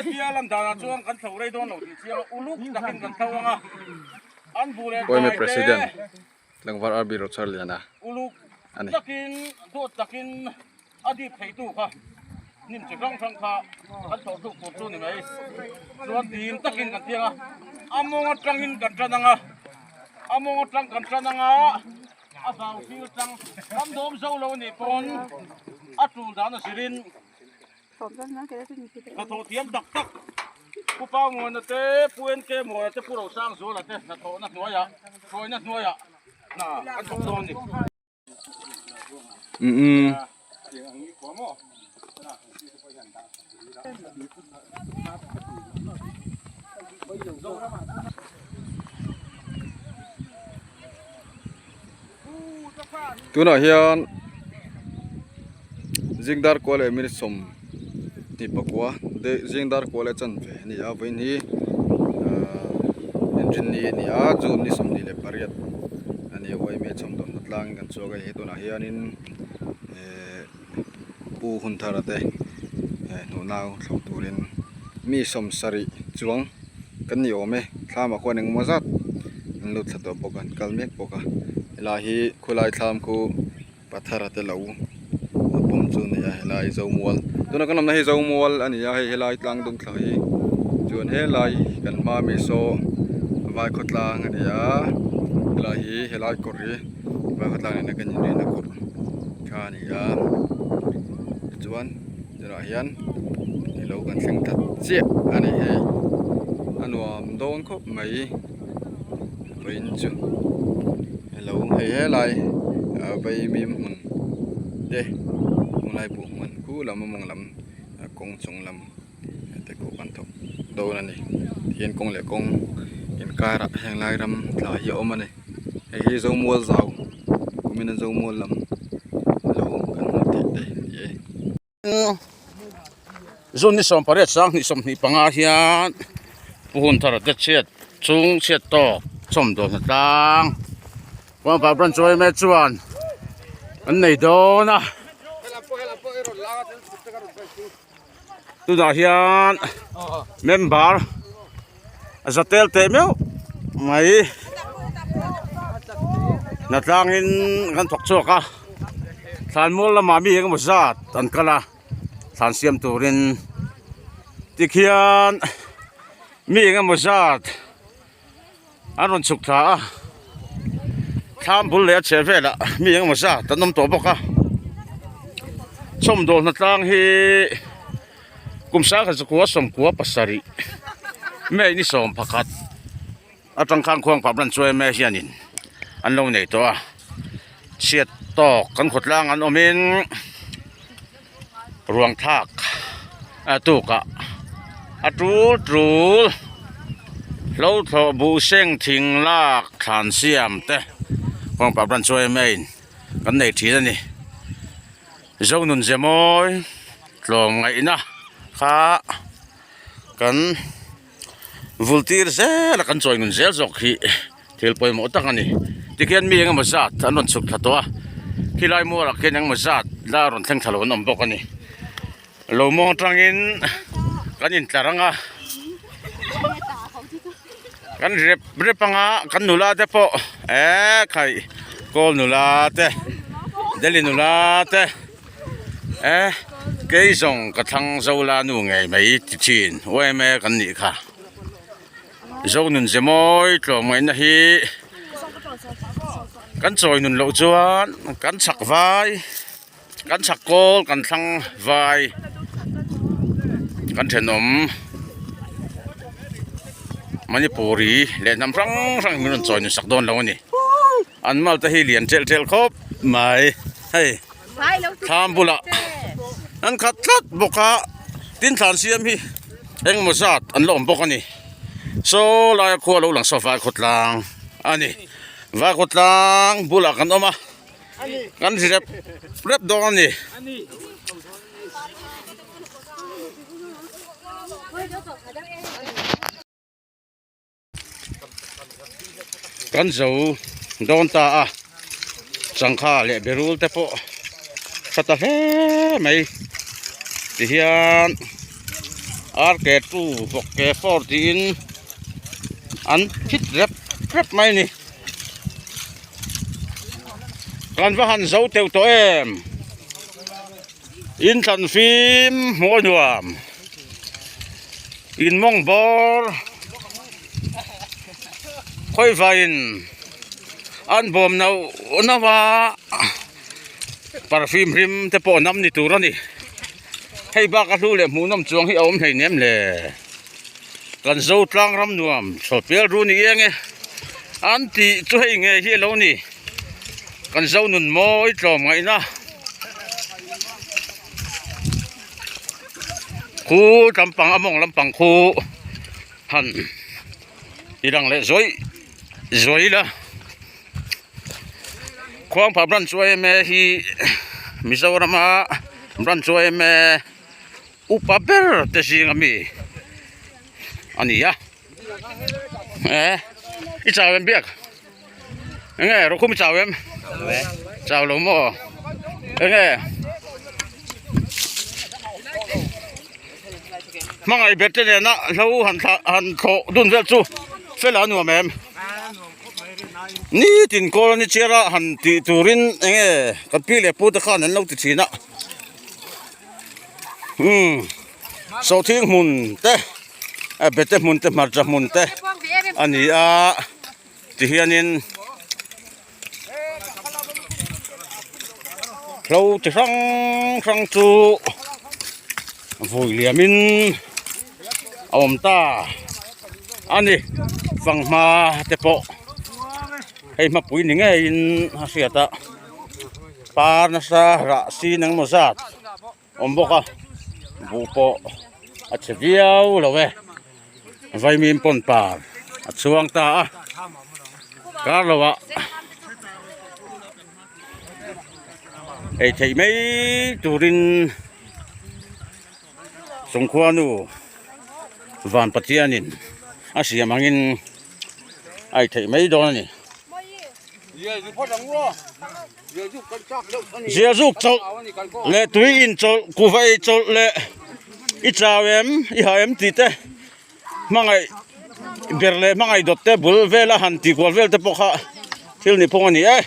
Hetia lan danah chuan kan thlo rei dawn lo tih chiang a, uluk takin kan thlo ang a, an bu leh Yma bai te President Tlangval RB Rochharliana uluk a ni. takin dawt takin a dip theitu kha hnim chi hrang hrang kha kan thawh thluk tur chu ni mai. Chuan dim takin kan tiang a, a mawng atangin kan tan ang a, a mawng atang kan tan ang a, a zau thil tang kan dawm zo lo nih pawn a tul dan a zirin hnathawh thiam tak tak Pu Pau Muana te, Pu NK Muana te, Pu Rosangzuala te hnathawhna hnuaiah, hruaina hnuaiah hna kan thawk dawn a ni. Umm. Tunah hian zingdar kual leh minute sawm tih pakua zingdar kual leh chanve a ni a vawiin hi ahh engine ni a ni a june ni 28 a ni a yma chhawmdawlhna tlangin kan chhuak a hei tunah hianin ehh pu hun thar te hnuh nau thlawh turin mi 70 chuang kan ni awm e thlam ah khuan engemaw zat an lut thla tawh bawk a an kal mek bawk a helai hi khawlai thlam khu pathar te lo a pawm chu a ni a helai zomual tuna kan awmna hi zomual a ni a hei helai tlang dung thla hi chuan helai kan hma ami saw vai khawtlang a ni a helai hi helai kawr hi vai khawtlang nena kan inrina kawr kha a ni a tichuan tunah hian ilo kan thleng ta chiah a ni hei a nuam dawn khawp mai vawiin chu ilo hei helai ah vaimim hmun te khawlai buh hmun khu lam a mawng lam kawng chung lam te pawh kan thawk dawn a ni tihian kawng leh kawng inkarah heng lai ram tla hi a awm a ni hei hi zomual zau kumin a zomual lam lo kan hmu theih te a ni e. June ni 18 sang 25 hian Pu Hunthara te chhiat chung chhiat tawk chawmdawl hna tlang Kawngpah branch yma chuan an nei dawn a. Tunah hian member za tel teh meuh mai hnatlangin kan thawk chhuak a thlanmual lamah mi engemaw zat an kal a thlan siam turin tikhian mi engemaw zat an rawn chhuk thla a thlam bul leh a chheh velah mi engemaw zat an awm tawh bawk a chhawmdawl hnatlang hi kum sangkhat zakua sawmkua pasarih may ni sawm pakhat atang khan khuang pah branch yma hianin an lo nei tawh a chhiat tawk kan khawtlang an awmin ruang thlak a tukah a tul tul hlo thlawh buh seng thing lak thlan siam te kawngpah branch yma in kan nei thin a ni zonun ze mawi tlawm ngaihna kha kan vul tir zel a kan chawi nun zel zawk hi thil pawimawh tak a ni tikhian mi engemaw zat an rawn chhuk thla tawh a khilai mualah khian engemaw zat la rawn thleng thla lo an awm bawk a ni lo mawng atangin kan intlar ang a kan rep rep ang a kan nula te pawh eh khaih kawl nula te delhi nula te. Eh kei zawng ka thlang zo la nu ngei mai ti thin yma kan nih kha zo nun ze mawi tlawm ngaihna hi kan chawi nun loh chuan kan chhak vai kan chhak kawl kan thlang vai kan thenawm manipuri leh hnam hrang hrang min rawn chawi nun sak dawn lo a ni. An mal te hi lian ṭelh ṭelh khawp mai hei thlam bulah an khat tlat bawk a tin thlan siam hi engemaw zat an la awm bawk a ni saw laia khua lo lang saw vai khawtlang a ni vai khawtlang bulah kan awm a kan ri rep rep dawn a ni. Kan zo dawn ta a changkha leh berul te pawh tha ta hle mai tihian RK 2 vawk ke 4 tiin an phit rep rep mai a ni. Kan va han zo teuh tawh em? In thlan fim hmuh a nuam. In mawng bawr khawivaiin an bawm nauh nauh a perfume hlim te pawh nam ni tur a ni. Hei bak a hlu leh hmuhnawm chuang hi a awm hlei nem le. Kan zo tlang ram nuam chhawpial ru ni eng e. An tih chu hei nge hi a lo ni. Kan zo nun mawi tlawm ngaihna. Khu lampang a mawng lampang khu han ti lang leh zuai zuai ila. Khuangphah branch yma hi Mizorama branch yma upa ber te zinga mi a ni a eh i chau em biak enge Rokhum i chau em chau lo maw enge hmangaih ber te nena hlo han thlah han thlawh dun vel chu fela a nuam em. Nitin kawl ani chiar a han tih turin enge kan pi leh pu te khan an lo ti thin a umm sawhthing hmun te a bete hmun te hmarcha hmun te a ni a tihianin hlo chi hrang hrang chu vui liamin a awm ta a ni fanghma te pawh hei hmapui ni ngeiin a hriat a par nasa rah sin engemaw zat awm bawk a buh pawh a chhe viau lo e vaimim pawn par a chhuang ta a kar lo ah ei theih mai turin Sawmkhuanu van Pathianin a siam angin a ei theih mai dawn a ni. Zia zuk chawlh leh tui in chawlh kuhva ei chawlh leh i chau em i ha em tih te hmangaih ber leh hmangaih dawt te bul vela han tih kual vel te pawh kha thil ni phung a ni e.